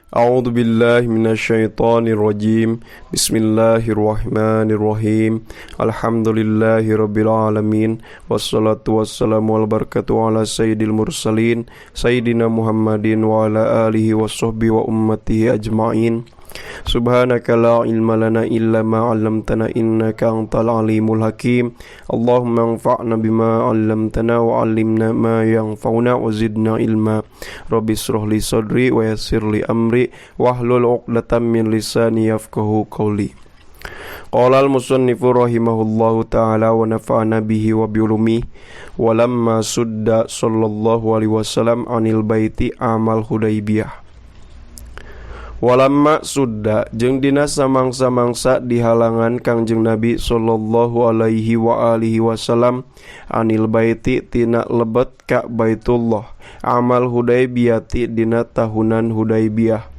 A'udzu billahi minasyaitonir rajim. Bismillahirrahmanirrahim. Alhamdulillahi rabbil alamin. Wassalatu wassalamu wal barakatuh ala sayyidil mursalin sayyidina Muhammadin wa ala alihi washabbihi wa ummatihi ajmain. Subhanaka la ilma lana illa ma 'allamtana innaka antal alimul hakim. Allahumma anfa'na bima 'allamtana wa 'allimna ma yanfa'una wa zidna ilma. Rabbi israh li sadri wa yassir li amri wahlul 'uqdatam min lisani yafqahu qawli. Qala al-musannifu rahimahullahu ta'ala wa nafa'ana bihi wa bi ulumihi wa lamma sudda sallallahu alaihi wasallam 'anil baiti amal Hudaybiyah. Walamma sudda jeung dina samangsa-mangsa dihalangan Kangjeng Nabi sallallahu alaihi wa alihi wasallam anil baiti tina lebet ka Baitullah amal Hudaybiyati dina tahunan Hudaybiyah.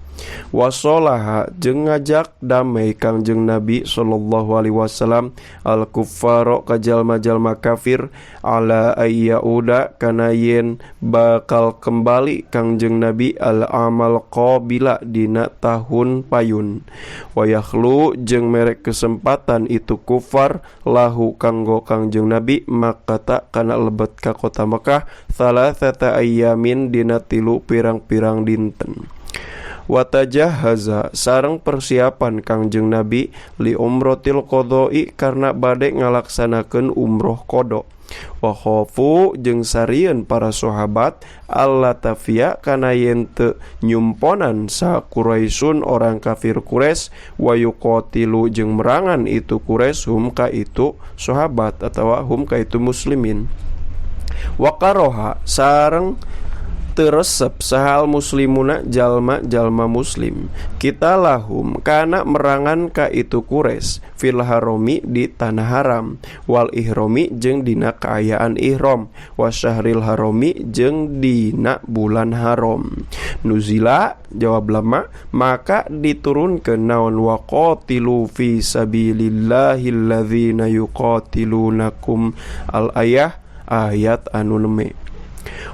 Wasolaha jeung ngajak damai Kangjeng Nabi sallallahu alaihi wasallam al kuffaro ka jalma-jalma kafir ala ayyauda kana yen bakal kembali Kangjeng Nabi al amal qabila dina tahun payun. Wayakhlu jeung merek kesempatan itu kufar lahu kanggo Kangjeng Nabi makata kana lebet ka kota Mekah thalathata ayyamin dina tilu pirang-pirang dinten. Watajahaza sareng persiapan Kangjeng Nabi li umrotil qadoi karena bade ngalaksanakeun umroh qada. Wa khafu jeung sarieun para sahabat alla tafia kana yen teu nyumponan sa Quraisyun orang kafir Quraisy wa yuqatilu jeung merangan itu Quraisy hum ka itu sahabat atawa hum ka itu muslimin. Wa karoha sareng teresep sahal muslimuna jalma-jalma muslim kita lahum kana merangan ka itu Quraisy fil harami di tanah haram wal ihromi jeung dina kaayaan ihrom wasyahril harami jeung dina bulan haram. Nuzila jawab lama maka diturunkeun naon waqatilu fi sabilillahilladzina yuqatilunakum al ayah ayat anu neme.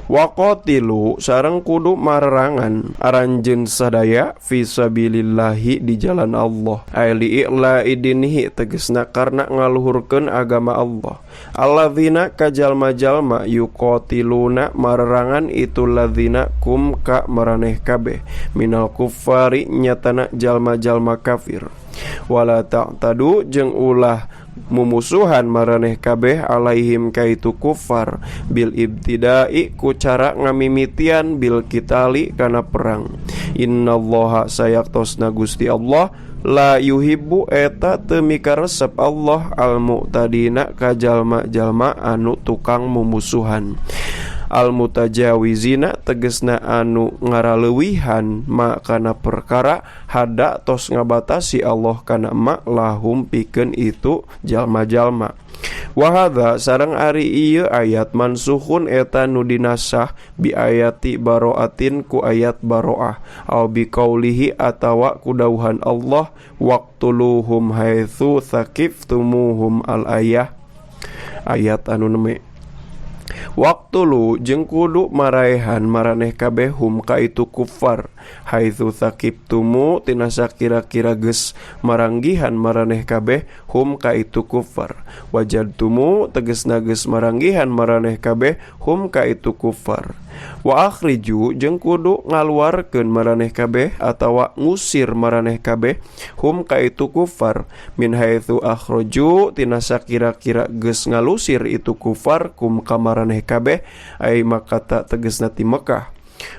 Waqatilu sareng kudu marerangan aranjeun sadaya fi sabilillahi di jalan Allah ay li i'la'i dinihi tegesna karena ngaluhurkeun agama Allah. Alladzina kajalma-jalma yuqatiluna marerangan itu ladzina kum ka maraneh kabeh minal kuffari nyatana jalma-jalma kafir. Wala ta'tadu jeung ulah mumusuhan maraneh kabeh alaihim kaitu kufar bil ibtida'i ku cara ngamimitian bil kitali kana perang. Innallaha sayaktosna Gusti Allah la yuhibbu eta teu mikaresep Allah al mu'tadina ka jalma-jalma anu tukang mumusuhan. Al mutajawizina tegesna anu ngaraleuwihan ma kana perkara hada tos ngabatasi Allah kana ma lahum pikeun itu jalma-jalma. Wa hadza sareng ari ieu ayat mansukhun eta nu dinasah bi ayati baroatin ku ayat baroah au bi qaulihi atawa ku dawuhan Allah waqtuluhum haitsu tsaqiftumuhum al ayah ayat anu neme. Waqtulu jeung kudu maraehan maraneh kabeh hum ka itu kufar haitsu tsaqibtumu tina sakira-kira geus maranggihan maraneh kabeh hum ka itu kufar wajadtumu tegesna geus maranggihan maraneh kabeh hum ka itu kufar. Wa akhriju jeung kudu ngaluarkeun maraneh kabeh atawa ngusir maraneh kabeh hum ka itu kufar min haitsu akhraju tina sakira-kira geus ngalusir itu kufar kum ka maraneh kabeh ai makata tegesna ti Mekah.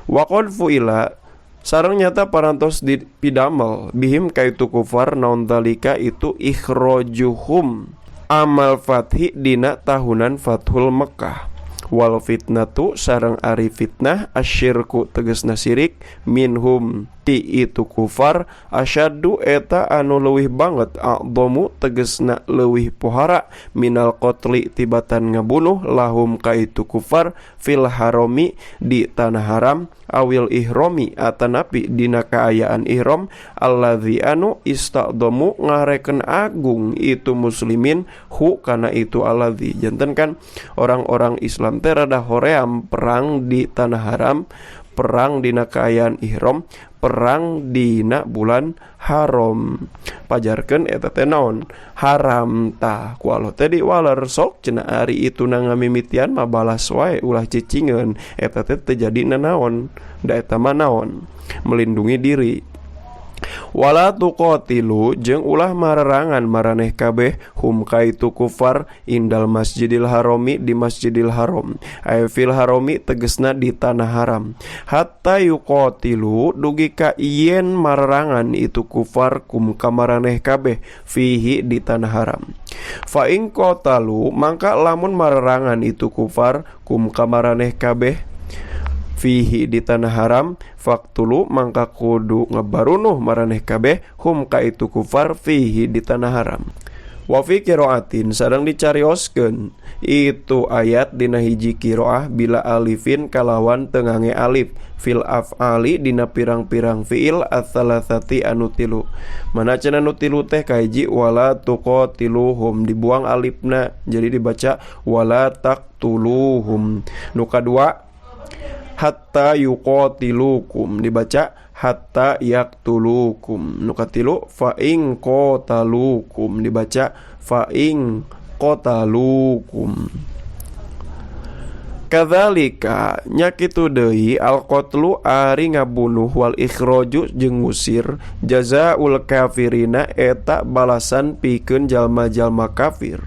Wa qad fuila sareng nyata parantos dipidamel bihim ka itu kufar naon dalika itu ikhrajuhum amal fathi dina tahunan Fathul Mekah. Wal fitnatu sareng ari fitnah asyirku tegesna sirik minhum ti itu kufar asyaddu eta anu leuwih banget a'dhamu tegesna leuwih pohara minal qatli tibatan ngabunuh lahum ka itu kufar fil harami di tanah haram awil ihromi atanapi dina kaayaan ihrom alladzi anu istaqdamu ngareken agung itu muslimin hu kana itu alladzi. Janten kan orang-orang Islam teh rada hoream perang di tanah haram, perang dina kaayaan ihrom, perang dina bulan haram. Pajarkeun eta teh naon? Haram tah. Ku Allah teh diwaler sok cenah ari itu na ngamimitian mah balas wae ulah cicingeun. Eta teh teu jadi nanaon. Da eta mah naon? Melindungi diri. Wala tuqatilu jeung ulah marerangan maraneh kabeh hum kaitu kufar indal masjidil harami di masjidil haram. Ay fil harami tegesna di tanah haram. Hatta yuqatilu dugi ka yen marerangan itu kufar kum kamaraneh kabeh fihi di tanah haram. Fa in qatalu mangka lamun marerangan itu kufar kum kamaraneh kabeh fihi di tanah haram faktulu mangka kudu ngebarunuh maraneh kabeh hum ka itu kufar fihi di tanah haram. Wa fi qiraatin sareng dicarioskeun itu ayat dina hiji qiraah bila alifin kalawan tengange alif fil af'ali dina pirang-pirang fiil ats-tsalatsati anu tilu. Mana cenah nu tilu teh kahiji wala tuqatiluhum dibuang alifna jadi dibaca wala taqtuluhum. Nu kadua hatta yuqatilukum dibaca hatta yaqtulukum. Nu katilu fa in qatalukum dibaca fa in qatalukum. Kadzalika nya kitu deui al-qatlu ari ngabunuh wal ikhraju jeung ngusir jazaul kafirina eta balasan pikeun jalma-jalma kafir.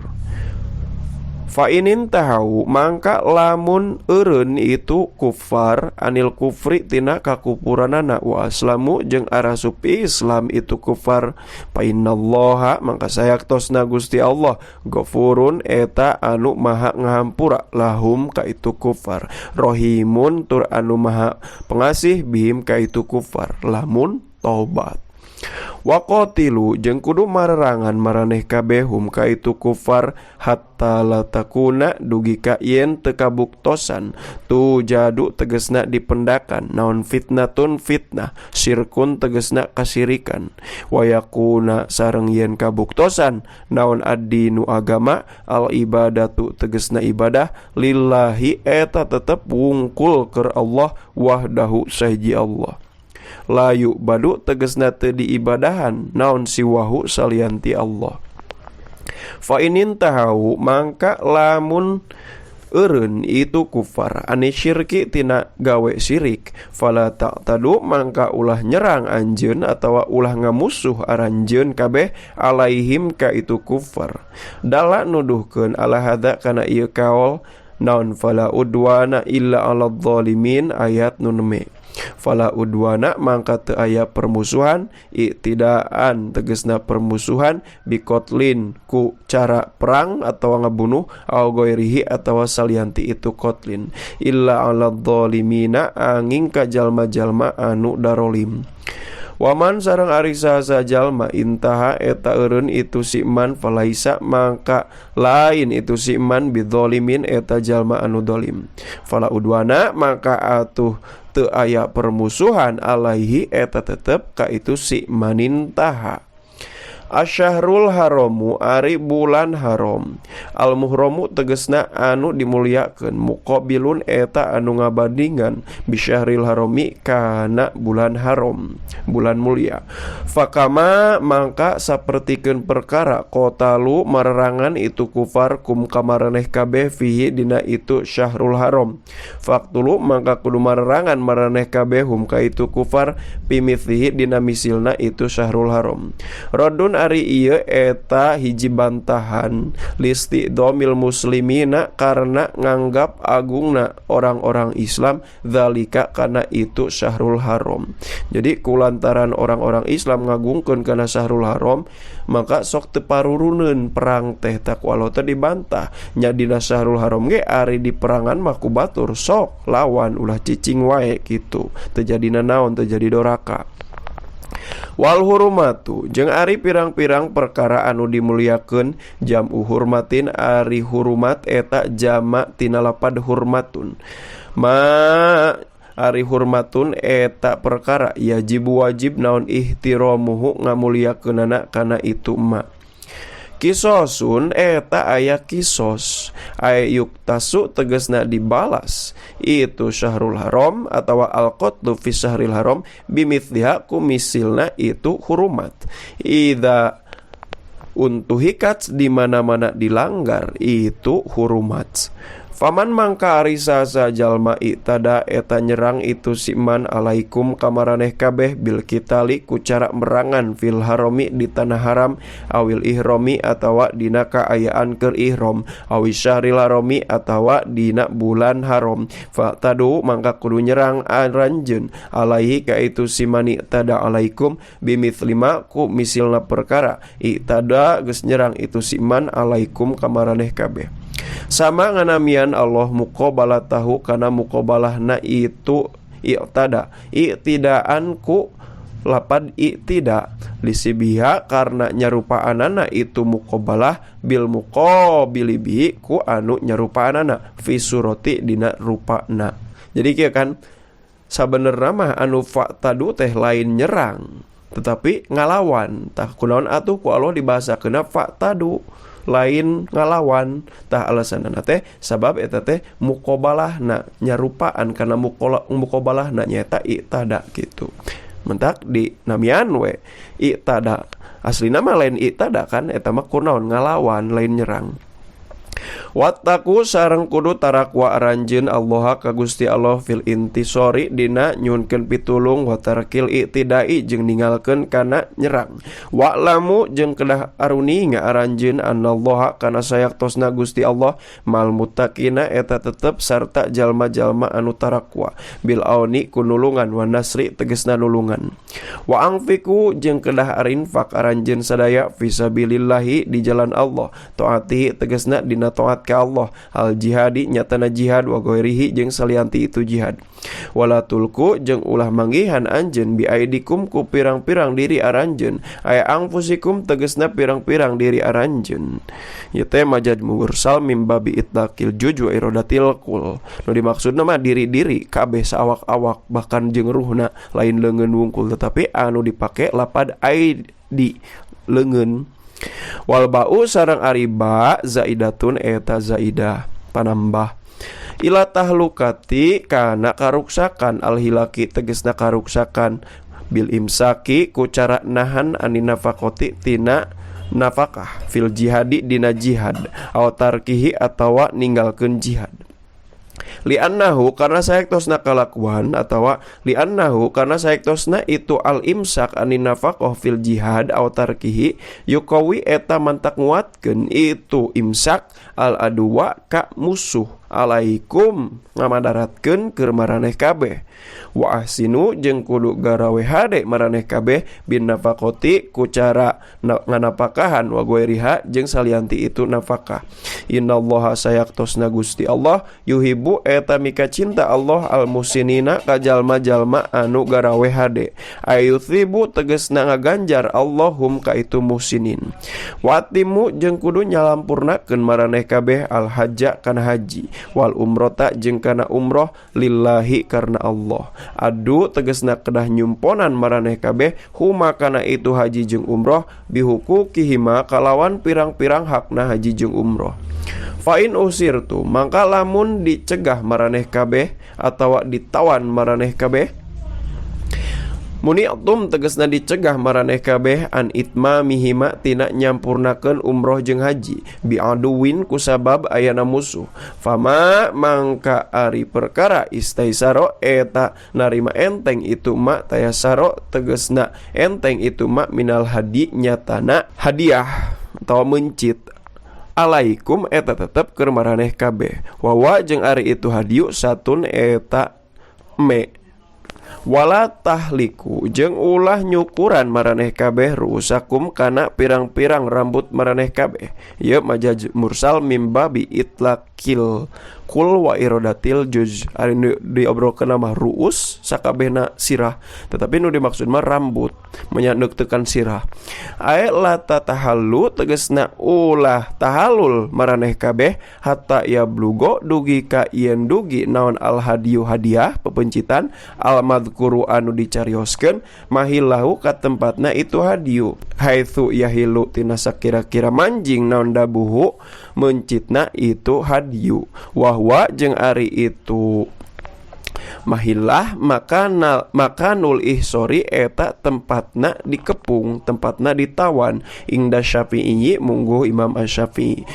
Fa inin tahu mangka lamun eureun itu kufar anil kufri tina kakupuranana wa aslamu jeung arasup Islam itu kufar fa innallaha mangka sayaktosna Gusti Allah ghafurun eta anu maha ngahampura lahum ka itu kufar rahimun tur anu maha pengasih bihim ka itu kufar lamun taubat. Wa qatilu jeung kudu marerangan maraneh kabeh hum ka itu kufar hatta la takuna dugi ka yen teu kabuktosan tu jadu tegesna dipendakan naon fitnatun fitnah syirkun tegesna kasirikan wa yakuna sareng yen kabuktosan naon addinu agama al ibadatu tegesna ibadah lillahi eta tetep wungkul keur Allah wahdahu sahiji Allah. Layu badu tegesna teu diibadahan naon siwahu salianti Allah. Fa inin tahu mangka lamun eureun itu kufar ane syirki tina gawe syirik fala ta'tadu mangka ulah nyerang anjeun atawa ulah ngamusuh aranjeun kabeh alaihim ka itu kufar. Dala nuduhkeun ala hadza kana ieu kaol naon fala udwana illa alal zalimin ayat nu neme. Fala udwana mangka teu aya permusuhan iktidaan tegesna permusuhan bikotlin ku cara perang atawa ngabunuh au ghairihi atawa salianti itu kotlin illa alal zalimina angin ka jalma-jalma anu darolim. Waman sareng ari saha jalma intaha eta eureun itu si man falaisa mangka lain itu si man bidzalimin eta jalma anu dolim. Fala udwana mangka atuh teu aya permusuhan alaihi eta tetep ka itu si manintaha. Asyahrul haramu ari bulan haram. Al muhramu tegesna anu dimuliakeun muqabilun eta anu ngabandingan bisyahril harami kana bulan haram, bulan mulia. Fakama mangka sapertikeun perkara qatalu marerangan itu kufar kum kamaraneh kabeh fihi dina itu syahrul haram. Faktulu mangka kudu marerangan maraneh kabeh hum ka itu kufar pimithlihi dina misilna itu syahrul haram. Rodun ari ieu eta hiji bantahan listi domil muslimina karena nganggap agungna orang-orang Islam zalika karena itu syahrul haram. Jadi kulantaran orang-orang Islam ngagungkeun kana syahrul haram maka sok teu paruruneun perang teh takwa teh dibantah nya dina syahrul haram ge ari di perangan mah ku batur sok lawan ulah cicing wae kitu teu jadi nanaon teu jadi doraka. Wal hurumatu jeung ari pirang-pirang perkara anu dimuliakeun jam'u hurmatin ari hurumat eta jama tina lapad hurmatun. Ma ari hurmatun eta perkara yajib wajib naon ihtiramuhu ngamuliakeunana kana itu ma. Kisosun eta aya kisos ay yuktasu tegasna dibalas itu syahrul haram atawa al-qatlu fi syahril haram bimithliha ku misilna itu hurumat idza untuhikat di mana-mana dilanggar itu hurumat. Faman mangka ari saha jalma itada eta nyerang itu siman alaikum kamaraneh kabeh bil kitali ku cara merangan fil harami di tanah haram awil ihromi atawa dina kaayaan keur ihrom awi syahril harami atawa dina bulan haram fa tadu mangka kudu nyerang aranjeun alaihi ka itu simani tada alaikum bimithlima ku misilna perkara itada geus nyerang itu siman alaikum kamaraneh kabeh. Sama nganamian Allah muqabalatahu kana muqabalahna itu i'tada i'tidaan ku lapad i'tida lisibiha karena nyarupaanana itu muqabalah bil muqabili bihi ku anu nyarupaanana fi surati dina rupana. Jadi kieu kan sabenerna mah anu fa'tadu teh lain nyerang tetapi ngalawan. Tah kunaon atuh ku Allah dibahasakeunna fa'tadu lain ngalawan. Tah alasanna teh sabab eta teh muqabalahna nyarupaan kana muqabalahna nyaeta i'tada gitu. Mentak di namian we i'tada aslina mah lain i'tada kan eta mah kunaon ngalawan lain nyerang. Wattaku sareng kudu tarakwa aranjeun Allah ka Gusti Allah fil intisori dina nyuhunkeun pitulung wa tarkil i'tidai jeung ninggalkeun kana nyerang. Wa'lamu jeung kedah aruninga aranjeun anallaha kana sayaktosna Gusti Allah mal muttaqina eta tetep sarta jalma-jalma anu tarakwa bil auni ku nulungan wa nasri tegesna nulungan. Wa angfiku jeung kedah arinfak aranjeun sadaya fisabilillahi di jalan Allah taatihi tegesna dina taat ka Allah al jihadi nyatana jihad wa ghairihi jeung salianti itu jihad. Wala tulku jeung ulah manggihan anjeun bi aidikum ku pirang-pirang diri aranjeun aya angfusikum tegesna pirang-pirang diri aranjeun. Ieu teh majaz mursal mim babi itlaqil juj wa iradatil kul. Nu dimaksudna mah diri-diri kabeh saawak-awak bahkan jeung ruhna lain leungeun wungkul tetapi anu dipake lapad aidi leungeun. Wal ba'u sareng ari ba zaidatun eta zaidah panambah ila tahlukati kana karuksakan alhilaki tegesna karuksakan bil imsaki ku cara nahan ani nafaqati tina nafakah fil jihadi dina jihad aw tarkihi atawa ninggalkeun jihad. Li'annahu karena saektosna kalakuan atawa li'annahu karena saektosna itu al imsak ani nafaqah fil jihad aw tarkihi yukawi eta mantak nguatkeun itu imsak al aduwa ka musuh alaikum ngamadaratkeun keur maraneh kabeh. Wa ahsinu jeung kudu garawe hade maraneh kabeh bin nafaqati ku cara nganapakahan wa ghairiha jeung salianti itu nafakah. Innallaha sayaktosna Gusti Allah yuhibbu eta mika cinta Allah al muhsinina ka jalma-jalma anu garawe hade. Ayuthibu tegesna ngaganjar Allahum ka itu muhsinin. Watimu jeung kudu nyalampurnakeun maraneh kabeh al hajja kana haji wal umrota jeung kana umroh lillahi karena Allah. Adu tegesna kedah nyumponan maraneh kabeh huma kana itu haji jeung umroh bihukukihima kalawan pirang-pirang hakna haji jeung umroh. Fa in usirtu mangka lamun dicegah maraneh kabeh atawa ditawan maraneh kabeh muni'tum tegesna dicegah maraneh kabeh an itmamihima tina nyampurnakeun umroh jeung haji bi'aduwin kusabab ayana musuh fama mangka ari perkara istaisaro eta narima enteng itu ma tayasaro tegesna enteng itu ma minal hadi nyatana hadiah atawa mencit alaikum eta tetep keur maraneh kabeh wawa jeung ari itu hadiu satun eta me wala tahliku jeung ulah nyukuran maraneh kabeh ruusakum kana pirang-pirang rambut maraneh kabeh. Ieu majaz mursal mim babi itlaqil kul wa iradatil juz. Ari nu diobrolkeun mah ruus sakabehna sirah, tetapi nu dimaksud mah rambut menyandeuk sirah. Ae la tatahallu tegesna ulah tahalul maraneh kabeh hatta ya blugo dugi ka yen dugi naon al hadiyu hadiah pepencitan al Al-madhkuru anu dicarioskeun mahillahu ka tempatna itu hadiu haitsu yahilu tina sakira-kira manjing naon dabuhu mencitna itu hadiu wahwa jeung ari itu mahilah makanul ihsori eta tempatna dikepung tempatna ditawan ingda Syafi'i mungguh Imam Asy-Syafi'i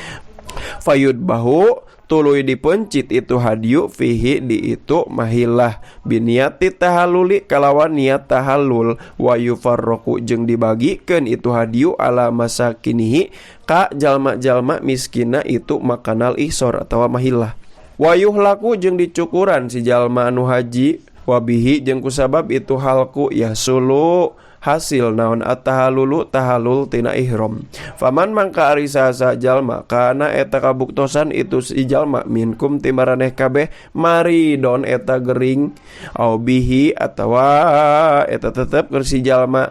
fayud bahu tuluy dipencit itu hadiu fihi di itu mahilah biniati tahaluli kalawan niat tahallul wa yufarraqu jeung dibagikeun itu hadiu ala masakinihi ka jalma-jalma miskina itu makanal ihsor atawa mahilah wayuh laku jeung dicukuran si jalma anu haji wabihi jeung kusabab itu halku yahsulu hasil naon at-tahalulu tahalul tina ihram faman mangka ari saha jalma kana eta kabuktosan itu si jalma minkum ti maraneh kabeh maridon eta gering au bihi atawa eta tetep keur si jalma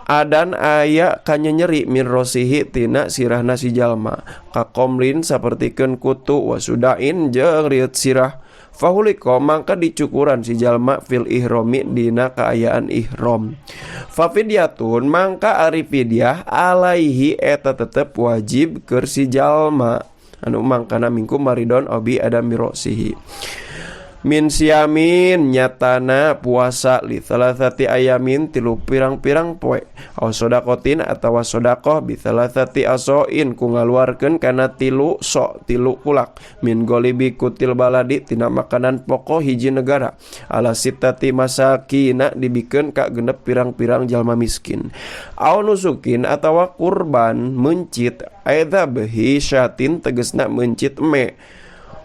adan aya kanyenyeri min rosihi tina sirahna si jalma kakomlin sapertikeun kutu wasudain jeung rieut sirah fahuliko mangka dicukuran si jalma fil ihromi dina kaayaan ihrom fafidyatun mangka ari fidyah alaihi eta tetep wajib keur si jalma anu mangkana minkum maridon obi adam mirosihi min siamin nyatana puasa li thalathati ayamin tilu pirang-pirang poe aw sodakotin atawa sodakoh bi thalathati asoin ku ngaluarkeun kana tilu sok tilu kulak min golibi kutil baladi tina makanan pokok hiji negara ala sitati masakina dibikeun ka genep pirang-pirang jalma miskin aw nusukin atawa kurban mencit aidza behi syatin tegesna mencit me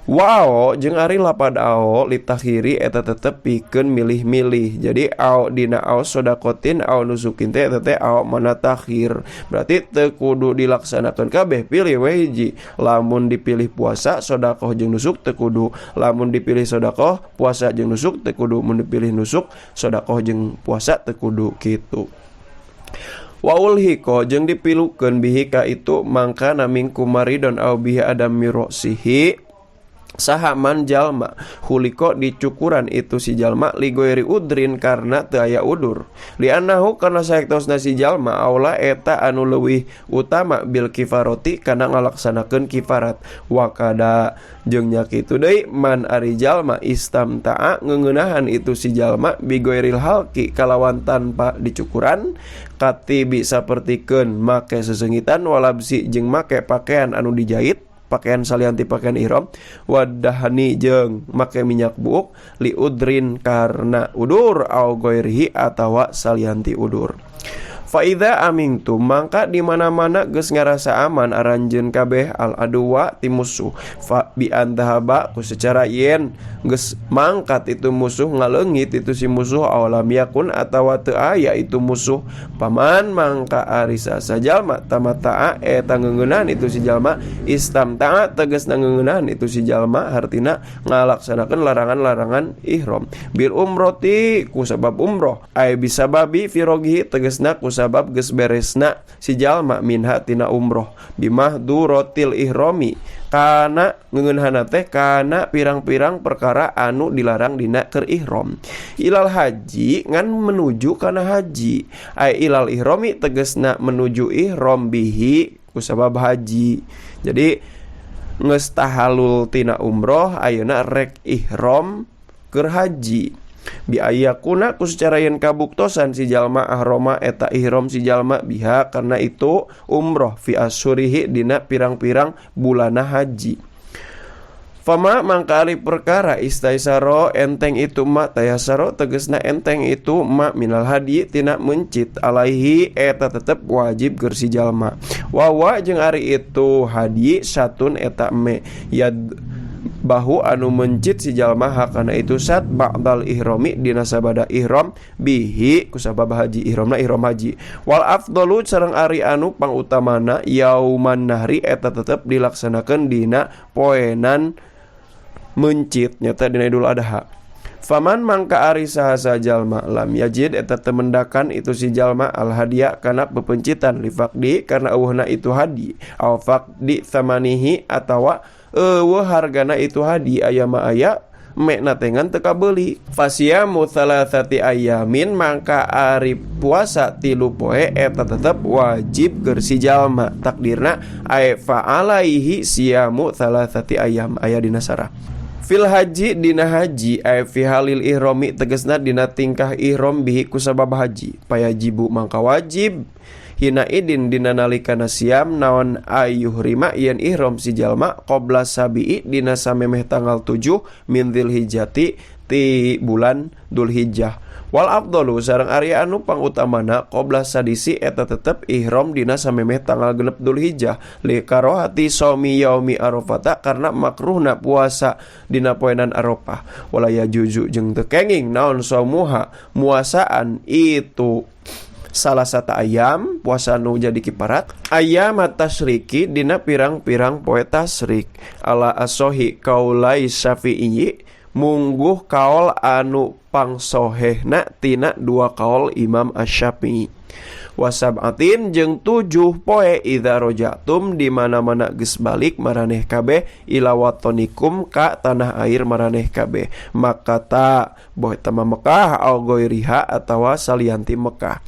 wow jeung ari lapad ao litakhiri eta tetep pikeun milih-milih. Jadi ao dina ao sodakotin ao nusukin teh eta teh ao mana takhir. Berarti teu kudu dilaksanakeun kabeh, pilih we hiji. Lamun dipilih puasa sodakoh jeung nusuk teu kudu. Lamun dipilih sodakoh puasa jeung nusuk teu kudu. Mun dipilih nusuk sodakoh jeung puasa teu kudu kitu. Waul hiko jeung dipilukeun bihi ka itu mangka naming kumaridon au bihi adam mirosihi sahaman jalma huliko dicukuran itu si jalma ligoiri udrin karena teu aya udur li'annahu karena saektosna si jalma aula eta anu leuwih utama bil kifaroti kana ngalaksanakeun kifarat wakada jeung nya kitu deui man ari jalma istamta'a ngeuneunahan itu si jalma bigoiril halqi kalawan tanpa dicukuran katibi sapertikeun make sesengitan walabsi jeung make pakaian anu dijahit pakaian salianti pakaian ihram wadahani jeung make minyak buuk li udrin karena udur au goirihi atawa salianti udur. Fa idza amintum mangka di mana-mana geus ngarasa aman aranjeun kabeh al aduwa ti musuh fa bi antahaba ku secara yen geus mangkat itu musuh ngaleungit itu si musuh awalam yakun atawa teu aya itu musuh paman mangka ari sajalma tamataa eta ngeuneunan itu si jalma istamtaa tegasna ngeuneunan itu si jalma hartina ngalaksanakeun larangan-larangan ihram bil umroti ku sabab umroh ay bisababi firogihi tegasna ku sabab geus beresna si jalma minha tina umroh bimahduratil ihromi kana ngeungeunhana teh kana pirang-pirang perkara anu dilarang dina keur ihram ilal haji ngan menuju kana haji ay ilal ihromi tegasna menuju ihram bihi ku sabab haji. Jadi geus tahalul tina umroh ayeuna rek ihram keur haji bi ayakuna ku secara yen kabuktosan si jalma ahroma eta ihram si jalma biha karena itu umroh fi asyurihi dina pirang-pirang bulana haji. Fama mangkali perkara istaisaro enteng itu ma tayasaro tegesna enteng itu ma minal hadi tina mencit alaihi eta tetep wajib keur si jalma wawa jeung ari itu hadi satun eta me yad bahu anu mencit si jalma hakana itu sat ba'dal ihromi dina sabada ihram bihi kusabab haji ihramna ihram haji wal afdalu sareng ari anu pangutamana yauman nahri eta tetep dilaksanakeun dina poenan mencit nyata dina Idul Adha. Faman mangka ari saha jalma lam yajid eta temendakan itu si jalma al hadiah kana pepencitan li faqdi karena eueuhna itu hadi au faqdi thamanihi atawa eueuh hargana itu hadi aya ma aya Mekna teh ngan teu kabeuli. Fasiyamu thalathati ayamin mangka ari puasa 3 poe eta tetep wajib keur si jalma. Takdirna ae fa alaihi siyamu thalathati ayam aya dina sarah. Fil haji dina haji ae fi halil ihromi tegesna dina tingkah ihrom bihi kusabab haji. Payajibu mangka wajib hina idin dina nalikana siam naon ayuhrima yen ihrom si jalma qabla sabi'i dina samemeh tanggal 7 min dzilhijjati ti bulan Dzulhijjah. Wal afdalu sareng ari anu pangutamana qabla sadisi eta tetep ihram dina samemeh tanggal 6 Dzulhijjah li karohati shaumi yaumi arafata karena makruhna puasa dina poenan Arafah. Wala yajuzu jeung teu kenging naon saumuha muasaan itu salah satu ayam puasa nu jadi kiparat ayam tasriki dina pirang-pirang poe tasrik ala asohi kaulai syafi'i mungguh kaol anu pangsohehna tina dua kaol Imam Asy-Syafi'i. Wasab'atin jeung 7 poe idza rojatum di mana-mana geus balik maraneh kabeh ila watonikum ka tanah air maraneh kabeh maka ta boh eta mah Mekah au goiriha atawa salianti Mekah.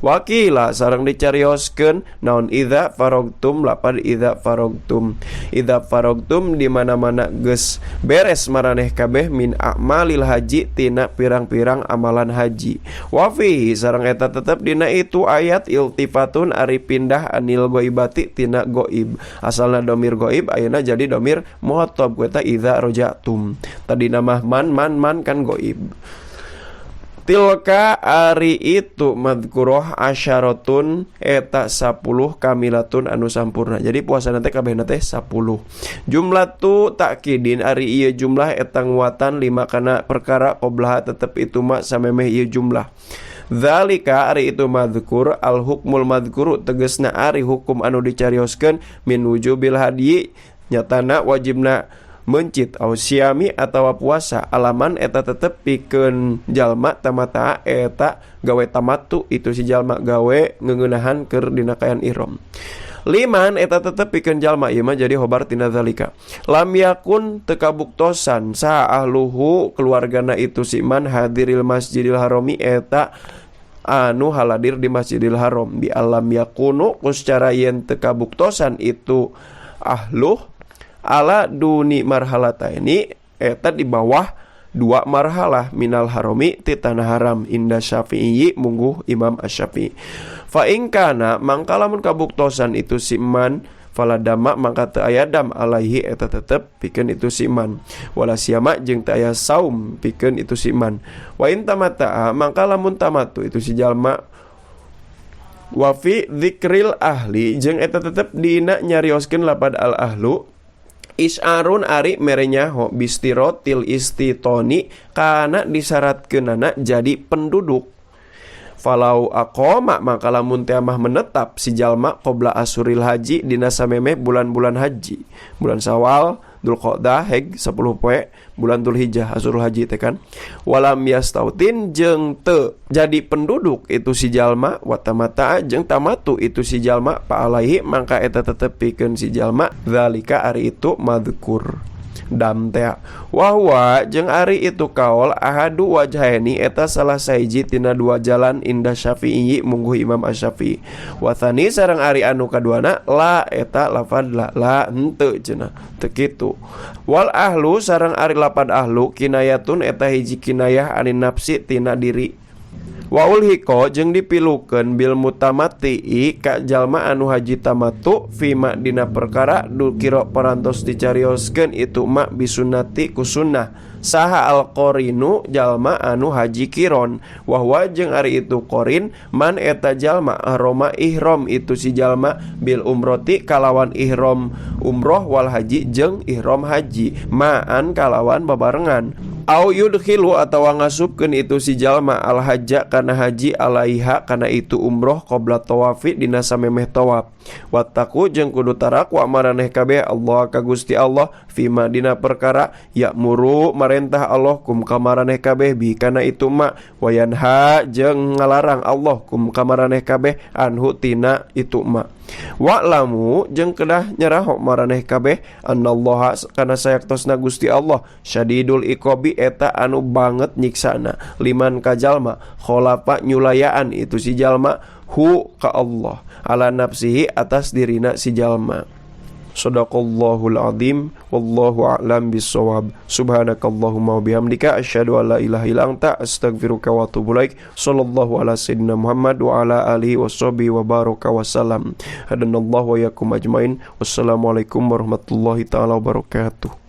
Wakila sareng dicarioskeun naon idza faragtum lapad idza faragtum idza faragtum di mana-mana geus beres maraneh kabeh min a'malil haji tina pirang-pirang amalan haji. Wa fihi sareng eta tetep dina itu ayat iltifatun ari pindah anil goibati tina goib. Asalna domir goib ayeuna jadi domir muhatab ku eta idza rojatum. Tadi nama man man man kan goib. Tilka ari itu madkuroh asyaratun eta 10 kamilatun anu sampurna. Jadi puasa nanti kabehna teh 10. Jumlah tu takkidin ari ieu jumlah eta nguatan 5 kana perkara qoblaha tetep itu ma samemeh ieu jumlah. Zalika ari itu madhkur al hukmul madhkuru tegesna ari hukum anu dicarioskeun min wujubil hadyi nyatana wajibna mencit au siami atawa puasa alaman eta tetep pikeun jalma tamata eta gawe tamatu itu si jalma gawe ngeuneunahan keur dina kayan ihram. Liman eta tetep pikeun jalma ieu mah jadi hobar tina zalika. Lam yakun teu kabuktosan saha ahluhu keluargana itu si man hadiril masjidil harami eta anu haladir di Masjidil Haram bi alam yakunu ku secara yen teu kabuktosan itu ahluh ala duni marhalata ini eta di bawah dua marhalah minal harami ti tanah haram inda Syafi'i mungguh Imam Asy-Syafi'i. Fa in kana mangka lamun kabuktosan itu si man fala dama mangka teu aya dam alaihi eta tetep pikeun itu si man wala siama jeung teu aya saum pikeun itu si man. Wa in tamata'a mangka lamun tamatu itu si jalma wa fi dzikril ahli jeung eta tetep dina nyarioskeun lapad al ahlu isarun ari mere nyaho bistirotil istitoni kana disyaratkeunana jadi penduduk. Falau aqama maka lamun teh mah menetap si jalma qabla asuril haji dina samemeh bulan-bulan haji bulan Syawal, Dzulqa'dah heg 10 poe bulan Dzulhijjah asurul haji teh kan walam yastautin jeung teu jadi penduduk itu si jalma wa tamata jeung tamatu itu si jalma pa alaihi mangka eta tetep pikeun si jalma zalika ari itu madhkur dam teh wahwa jeung ari itu kaol ahadu wajhaini eta salah sahiji tina dua jalan indah Syafi'i mungguh Imam Asy-Syafi'i. Wathani sareng ari anu kaduana la eta lafad la la henteu cenah teu kitu. Wal ahlu sareng ari lapad ahlu kinayatun eta hiji kinayah anin nafsi tina diri. Wa ulhiko jeung dipilukeun bil mutamati ka jalma anu haji tamatu fima dina perkara dukira parantos dicarioskeun itu ma bisunati ku sunnah saha alqorinu jalma anu haji kiron wahwa jeung ari itu qorin man eta jalma aroma ihram itu si jalma bil umroti kalawan ihram umroh wal haji jeung ihram haji maan kalawan babarengan au yudkhilu atawa ngasupkeun itu si jalma al hajja kana haji alaiha kana itu umroh qabla tawafi dina samemeh tawaf. Wattaqu jeung kudu tarakwa maraneh kabeh Allah ka Gusti Allah fima dina perkara ya'muru marentah Allah kum ka maraneh kabeh bi kana itu ma wayanha jeung ngalarang Allah kum ka maraneh kabeh anhu tina itu ma. Wa'lamu jeung kedah nyeraho maraneh kabeh annallaha kana sayaktosna Gusti Allah syadidul iqabi Azabi eta anu banget nyiksana liman ka jalma khalafa nyulayaan itu si jalma hu ka Allah ala nafsihi atas dirina si jalma. Sadaqallahul azim, wallahu a'lam bissawab. Subhanakallahumma wa bihamdika, asyhadu an la ilaha illa anta, astaghfiruka wa atubu ilaik. Sallallahu ala sayyidina Muhammad wa ala alihi washabihi wa baraka wasallam. Hadanallahu wa yakum ajmain. Wassalamualaikum warahmatullahi taala wabarakatuh.